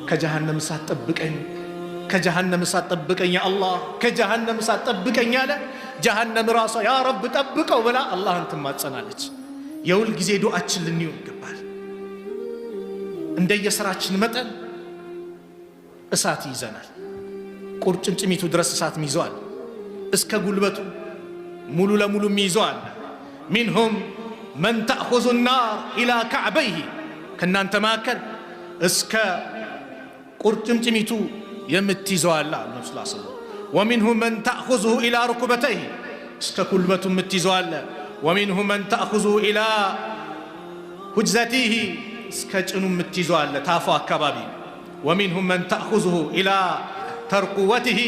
ከጀሃነም እሳት ጠብቀኝ፣ ከጀሃነም እሳት ጠብቀኝ፣ ያ አላህ ከጀሃነም እሳት ጠብቀኝ አለ። ጀሃነም ራሷ ያ ረብ ጠብቀው ብላ አላህን ትማጸናለች። የሁል ጊዜ ዱዓችን ልንየው ይገባል። እንደየስራችን መጠን እሳት ይይዘናል። ቁርጭምጭሚቱ ድረስ እሳት ይዘዋል። እስከ ጉልበቱ ሙሉ ለሙሉ ይዘዋል። منهم من تأخذ النار إلى كعبيه፣ ከእናንተ መካከል እስከ ቁርጭምጭሚቱ የምትይዘው አለ አሉ ነብዩ صلى الله عليه وسلم። ومنهم من تأخذه إلى ركبتيه፣ እስከ ጉልበቱ የምትይዘው አለ። ومنهم من تأخذه إلى حجزتيه፣ እስከ ጭኑ የምትይዘው አለ ታፋ አካባቢ። ومنهم من تأخذه إلى ترقوته።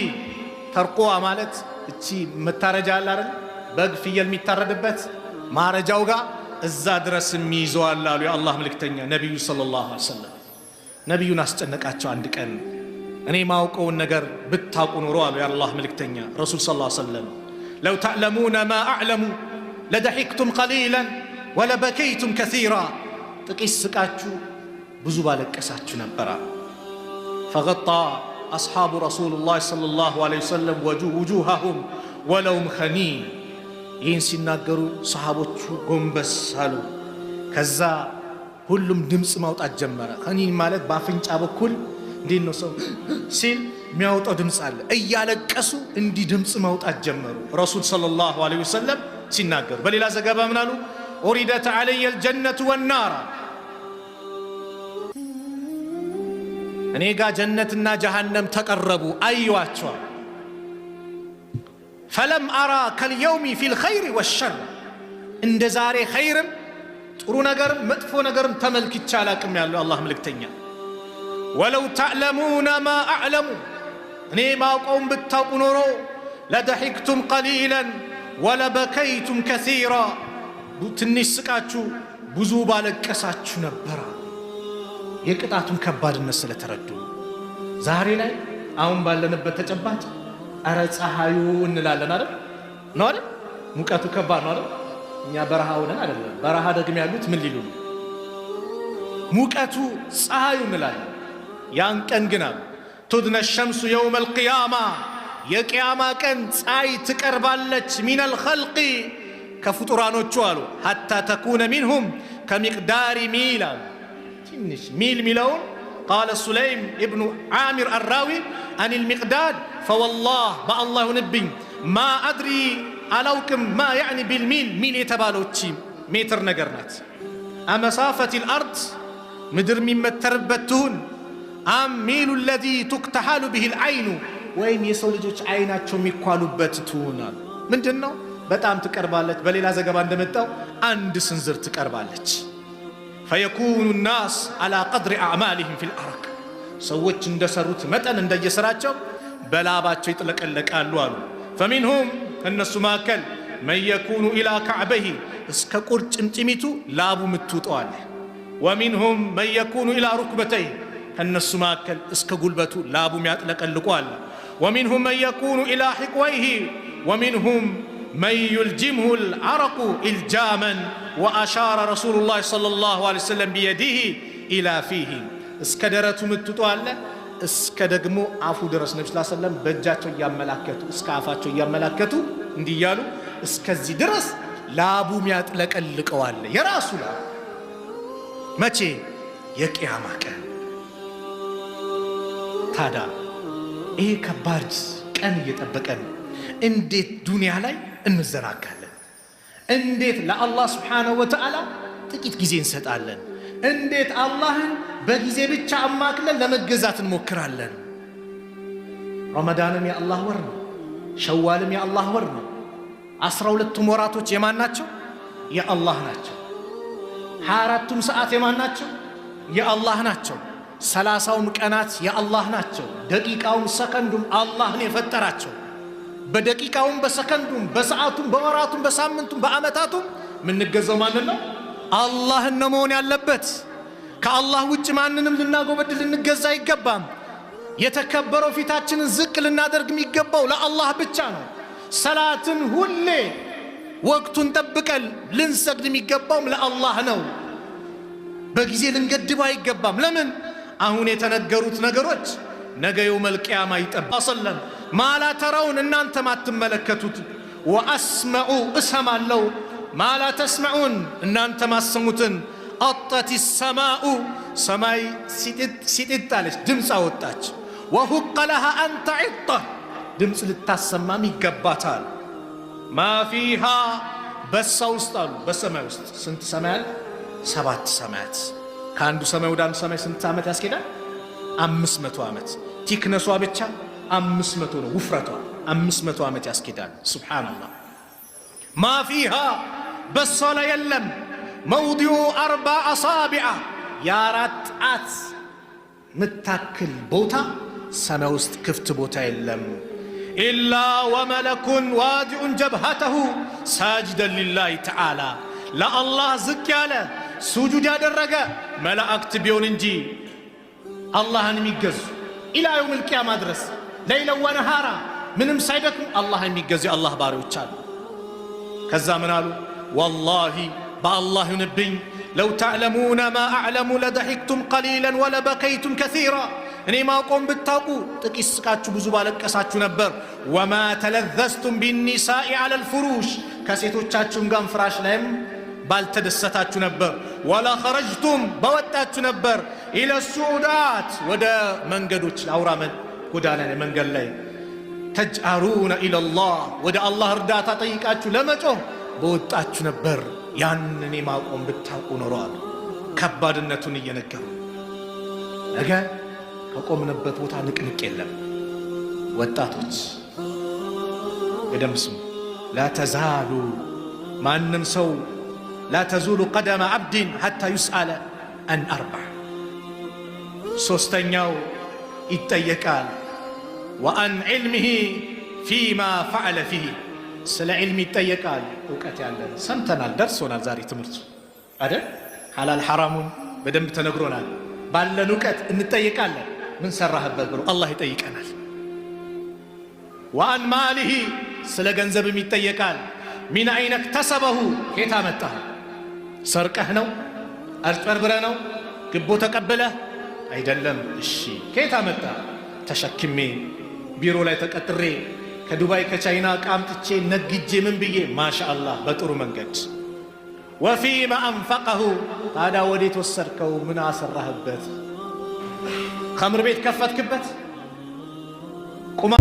ترقوة ማለት እቺ መታረጃ አለ አይደል? በግ ፍየል የሚታረድበት ማረጃው ጋር እዛ ድረስ የሚይዘዋል አሉ የአላህ መልእክተኛ ነቢዩ صلى الله عليه وسلم። ነቢዩን አስጨነቃቸው። አንድ ቀን እኔ ማውቀውን ነገር ብታውቁ ኖሮ አሉ የአላህ መልእክተኛ ረሱል صلى الله عليه وسلم፣ لو تعلمون ما أعلم لضحكتم قليلا ولبكيتم كثيرا፣ ጥቂት ስቃችሁ ብዙ ባለቀሳችሁ ነበራ። فغطى أصحاب رسول الله صلى الله عليه وسلم وجوههم ولهم خنين። ይህን ሲናገሩ ሰሃቦቹ ጎንበስ አሉ። ከዛ ሁሉም ድምፅ ማውጣት ጀመረ። خنين ማለት በአፍንጫ በኩል እንዴት ነው ሰው ሲል የሚያወጣው ድምፅ አለ። እያለቀሱ እንዲህ ድምፅ ማውጣት ጀመሩ ረሱል صلى الله عليه وسلم ሲናገሩ። በሌላ ዘገባ ምን አሉ? عرضت علي الجنة والنار፣ እኔ ጋ ጀነትና ጀሃነም ተቀረቡ አዩዋቸዋል። فلم أر كاليوم في الخير والشر፣ እንደ ዛሬ ኸይርም ጥሩ ነገርም መጥፎ ነገርም ተመልክቼ አላቅም ያለው አላህ መልእክተኛ። ولو تعلمون ما أعلم፣ እኔ ማውቀውን ብታውቁ ኖሮ لضحكتم قليلا ولبكيتم كثيرا፣ ትንሽ ስቃችሁ ብዙ ባለቀሳችሁ ነበራ። የቅጣቱን ከባድነት ስለተረዱ ዛሬ ላይ አሁን ባለንበት ተጨባጭ አረ ፀሐዩ እንላለን አይደል? ነው አይደል? ሙቀቱ ከባድ ነው አይደል? እኛ በረሃ ሆነን አይደለም። በረሃ ደግሞ ያሉት ምን ሊሉ ነው? ሙቀቱ ፀሐዩ እንላለን። ያን ቀን ግን አሉ تدنى الشمس يوم القيامة፣ የቅያማ ቀን ፀሐይ ትቀርባለች። من الخلق፣ ከፍጡራኖቹ አሉ حتى تكون منهم كمقدار ميل አሉ። ትንሽ ميل ሚለውን قال سليم ابن عامر الراوي عن المقداد فوالله በአላህ ይሁንብኝ ما أدري አላውቅም ما يعني بالميل፣ ميل የተባለው እቺ ሜትር ነገር ናት። أمسافة الأرض ምድር የሚመተርበት ትሁን أم الميل الذي تكتحل به العين፣ ወይም የሰው ልጆች አይናቸው የሚኳሉበት ትሁን አሉ። ምንድን ነው? በጣም ትቀርባለች። በሌላ ዘገባ እንደመጣው አንድ ስንዝር ትቀርባለች። فيكون الناس على قدر أعمالهم في العرق፣ ሰዎች እንደሰሩት መጠን እንደየስራቸው በላባቸው ይጥለቀለቃሉ አሉ። فمنهم ከእነሱ መካከል من يكون إلى كعبيه፣ እስከ ቁርጭምጭሚቱ ላቡ ምትውጠዋለ። ومنهم من يكون إلى ركبتيه፣ ከእነሱ መካከል እስከ ጉልበቱ ላቡ ሚያጥለቀልቁ አለ። ومنهم من يكون إلى حقويه ومنهم من يلجمه العرق إلجاما وأشار رسول الله صلى الله عليه وسلم بيده إلى فيه፣ እስከ ደረቱ ምትውጠው አለ፣ እስከ ደግሞ አፉ ድረስ ነቢ ስ ሰለም በእጃቸው እያመላከቱ እስከ አፋቸው እያመላከቱ እንዲህ እያሉ እስከዚህ ድረስ ላቡ ሚያጥለቀልቀው አለ። የራሱ ላቡ መቼ? የቅያማ ቀን። ታዳ ይሄ ከባድ ቀን እየጠበቀን እንዴት ዱንያ ላይ እንዘናጋለን? እንዴት ለአላህ ስብሓነሁ ወተዓላ ጥቂት ጊዜ እንሰጣለን? እንዴት አላህን በጊዜ ብቻ አማክለን ለመገዛት እንሞክራለን? ረመዳንም የአላህ ወር ነው። ሸዋልም የአላህ ወር ነው። 12ቱም ወራቶች የማን ናቸው? የአላህ ናቸው። 24ቱም ሰዓት የማን ናቸው? የአላህ ናቸው። 30ውም ቀናት የአላህ ናቸው። ደቂቃውም ሰከንዱም አላህን የፈጠራቸው። በደቂቃውም በሰከንዱም በሰዓቱም በወራቱም በሳምንቱም በዓመታቱም የምንገዛው ማንን ነው? አላህን ነው መሆን ያለበት። ከአላህ ውጭ ማንንም ልናጎበድ ልንገዛ አይገባም። የተከበረው ፊታችንን ዝቅ ልናደርግ የሚገባው ለአላህ ብቻ ነው። ሰላትን ሁሌ ወቅቱን ጠብቀን ልንሰግድ የሚገባውም ለአላህ ነው። በጊዜ ልንገድበው አይገባም። ለምን? አሁን የተነገሩት ነገሮች ነገ يوم القيامة ይጠባ ሰለም ما لا ترون እናንተ ማትመለከቱት፣ وأسمع እሰማለው፣ ما لا تسمعون እናንተ ማሰሙትን። أطت السماء ሰማይ ሲጢጥ አለች፣ ድምፅ አወጣች። وحق لها أن تعط ድምፅ ልታሰማም ይገባታል። ما فيها በሳ ውስጥ አሉ በሰማይ ውስጥ ስንት ሰማይ አለ? 7 ሰማያት። ከአንዱ ሰማይ ወደ አንዱ ሰማይ ስንት ዓመት ያስኬዳል? 500 ዓመት። thickness ዋ ብቻ 500 ነው፣ ውፍረቷ 500 ዓመት ያስኬዳል። سبحان الله። ما فيها በሷ ላይ የለም موضع أربع أصابع የአራት ጣት ምታክል ቦታ ሰማይ ውስጥ ክፍት ቦታ የለም። إلا وملك واضع جبهته ساجدا لله تعالى ለአላህ ዝቅ ያለ ሱጁድ ያደረገ መላእክት ቢሆን እንጂ አላህን የሚገዙ إلى يوم القيامة ድረስ ليلا ونهارا ምንም ሳይደክሙ አላህን የሚገዙ የአላህ ባሪዎች አሉ። ከዛ ምን አሉ? والله በአላህ ይሁንብኝ لو تعلمون ما أعلم لضحكتم قليلا ولبكيتم كثيرا እኔ ማቆም ብታውቁ ጥቂት ስቃችሁ ብዙ ባለቀሳችሁ ነበር። وما تلذذتم بالنساء على الفرش ከሴቶቻችሁም ጋር ፍራሽ ላይም ባልተደሰታችሁ ነበር። ولخرجتم በወጣችሁ ነበር። إلى الصعدات ወደ መንገዶች አውራ ጎዳና ላይ መንገድ ላይ تجأرون إلى الله ወደ አላህ እርዳታ ጠይቃችሁ ለመጮህ በወጣችሁ ነበር። ያንን ማቆም ብታውቁ ኖሮ አሉ። ከባድነቱን እየነገሩ ነገ ከቆምንበት ቦታ ንቅንቅ የለም። ወጣቶች በደንብ ስሙ። لا تزال ማንም ሰው لا تزول قدما عبد حتى يسأل عن أربع። ሶስተኛው ይጠየቃል። وعن علمه فيما فعل فيه ስለ ዒልም ይጠየቃል። እውቀት ያለን ሰምተናል፣ ደርሶናል። ዛሬ ትምህርቱ አይደል ሐላል ሐራሙን በደንብ ተነግሮናል። ባለን እውቀት እንጠየቃለን። ምን ሰራህበት ብሎ አላህ ይጠይቀናል። وعن ماله ስለ ገንዘብም ይጠየቃል። من أين اكتسبه ከየት አመጣህ? ሰርቀህ ነው? አጭበርብረህ ነው? ግቦ ተቀብለህ አይደለም። እሺ ከየት አመጣህ? ተሸክሜ ቢሮ ላይ ተቀጥሬ ከዱባይ ከቻይና ዕቃ አምጥቼ ነግጄ ምን ብዬ ማሻ አላህ በጥሩ መንገድ። ወፊማ አንፈቀሁ ታዲያ ወዴት ወሰድከው? ምን አሰራህበት? ኸምር ቤት ከፈትክበት? ቁማ